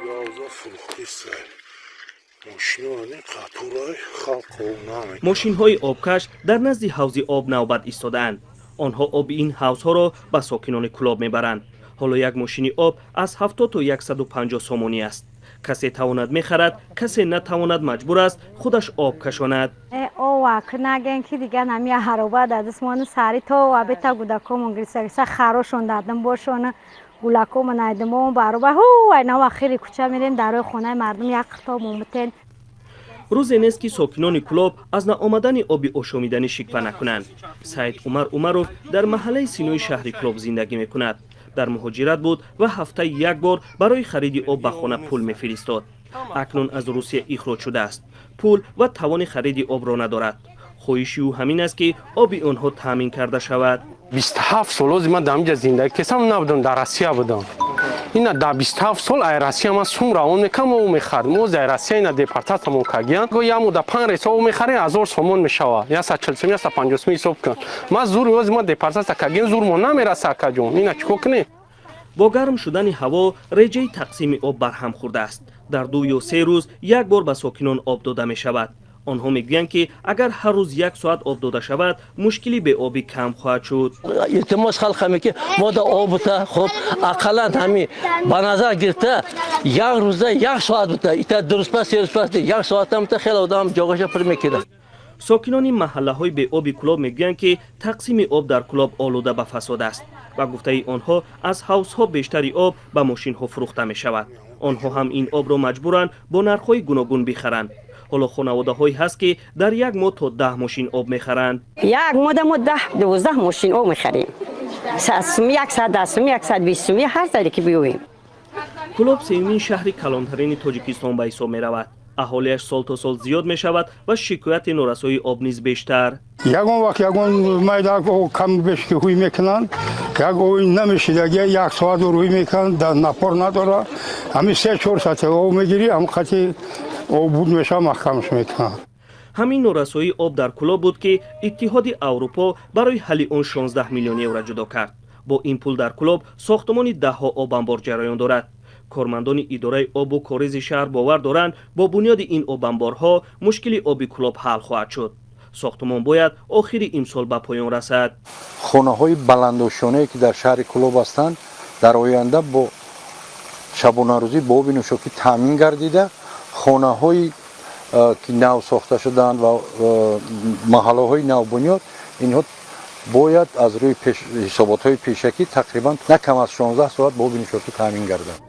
Ҳавза фурӯхтистай. Мошинони қатурай, халқ об намекунад. Мошинҳои обкаш дар назди ҳавзи об навбат истодаанд. Онҳо оби ин ҳавзҳоро ба сокинони Кӯлоб мебаранд. Ҳоло як мошини об аз 70 то 150 сомонӣ аст. Касе тавонад, мехарад, касе натавонад, маҷбур аст худаш об кашонад. Ова кунаген ки дигар нами ҳароба дадисмони сари то абета гудакомон гирса гирса харошон дадим бошона гулакомон айдимон бароба ҳу айнав ахири кӯча мерем, дарои хонаи мардум як қито момутен. Рӯзе нест, ки сокинони Кӯлоб аз наомадани оби ошомиданӣ шиква накунанд. Саид Умар Умаров дар маҳаллаи Синои шаҳри Кӯлоб зиндагӣ мекунад. Дар муҳоҷират буд ва ҳафтаи як бор барои хариди об ба хона пул мефиристод. Акнун аз Русия ихроҷ шудааст, пул ва тавони хариди обро надорад. Хоҳиши ӯ ҳамин аст, ки оби онҳо таъмин карда шавад. 27 сол ози ман дар инҷа зиндагӣ кесам набудам, дар Россия будам. Ина дар 27 сол ай Россия ман сум равон мекардам, об мехард. Мо ай Россия ина депортатамон кардиян. Як мудда панҷ рейс об мехарем, 1000 сомон мешавад, 140 сум, 150 сум ҳисоб кун. Ман зур ози ман депортатсия кардиям, зурмо намераса, акаҷон. Ина чӣ кор кунем? Бо гарм шудани ҳаво реҷаи тақсими об барҳам хӯрдааст. Дар 2 ё 3 рӯз як бор ба сокинон об дода мешавад. Онҳо мегӯянд, ки агар ҳар рӯз як соат об дода шавад, мушкили беобӣ кам хоҳад шуд. Илтимос халқ ҳаме ки мода об бута. Хуб, ақаллан ҳами ба назар гирифта як рӯза як соат бута, ита 2 рӯз пас, 3 рӯз пас, як соатам бута, хеле одам ҷогаша пур мекунад. Сокинони маҳаллаҳои беоби Кӯлоб мегӯянд, ки тақсими об дар Кӯлоб олуда ба фасод аст. Ба гуфтаи онҳо, аз ҳавзҳо бештари об ба мошинҳо фурӯхта мешавад. Онҳо ҳам ин обро маҷбуранд бо нархҳои гуногун бихаранд. Ҳоло хонаводаҳое ҳаст, ки дар як моҳ то 10 мошин об мехаранд. Як моҳда мо 10, 12 мошин об мехарем. 100 сум, 110 сум, 120 сум, ҳар таре ки биёем. Кӯлоб сеюмин шаҳри калонтарини Тоҷикистон ба ҳисоб меравад. Аҳолиаш сол то сол зиёд мешавад ва шикояти норасоии об низ бештар. Ягон вақт ягон майда кам беш ки ҳуй мекунанд, як ой намешидаги, як соат рӯй мекунанд, дар напор надора. Ҳамин 3-4 соате об мегирӣ, ҳам қати об буд мешава, маҳкамш мекунанд. Ҳамин норасоии об дар Кӯлоб буд, ки Иттиҳоди Аврупо барои ҳалли он 16 миллион евро ҷудо кард. Бо ин пул дар Кӯлоб сохтумони даҳҳо обамбор ҷараён дорад. Кормандони идораи обу коризи шаҳр бовар доранд, бо бунёди ин обамборҳо мушкили оби Кӯлоб ҳал хоҳад шуд. Сохтумон бояд охири имсол ба поён расад. Хонаҳои баландошёнае, ки дар шаҳри Кӯлоб ҳастанд, дар оянда бо шабонарӯзӣ бо оби нӯшокӣ таъмин гардида, хонаҳои ки нав сохта шудаанд ва маҳаллаҳои навбунёд, инҳо бояд аз рӯи ҳисоботҳои пешакӣ тақрибан на кам аз 16 соат бо оби нӯшокӣ таъмин гарданд.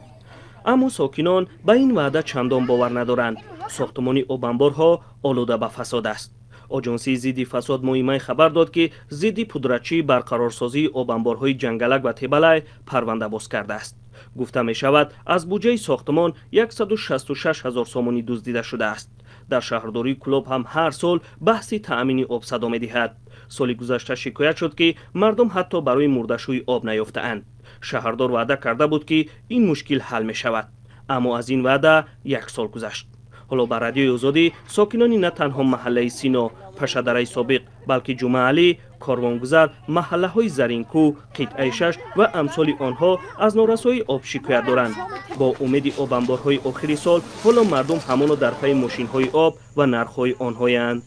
Аммо сокинон ба ин ваъда чандон бовар надоранд. Сохтумони обамборҳо олуда ба фасод аст. Оҷонсии зидди фасод моҳи май хабар дод, ки зидди пудратчии барқарорсозии обамборҳои Ҷангалак ва Тебалай парванда боз кардааст. Гуфта мешавад, аз буҷаи сохтумон 166 ҳазор сомонӣ дуздида шудааст. Дар шаҳрдории Кӯлоб ҳам ҳар сол баҳси таъмини об садо медиҳад. Соли гузашта шикоят шуд, ки мардум ҳатто барои мурдашӯӣ об наёфтаанд. Шаҳрдор ваъда карда буд, ки ин мушкил ҳал мешавад, аммо аз ин ваъда як сол гузашт. Ҳоло ба Радиои Озодӣ сокинони на танҳо маҳаллаи Сино, Пашадараи собиқ, балки Ҷумъаалӣ, Корвонгузар, маҳаллаҳои Заринкӯ, қитъаи шаш ва амсоли онҳо аз норасоии об шикоят доранд. Бо умеди обамборҳои охири сол ҳоло мардум ҳамоно дар пайи мошинҳои об ва нархҳои онҳоянд.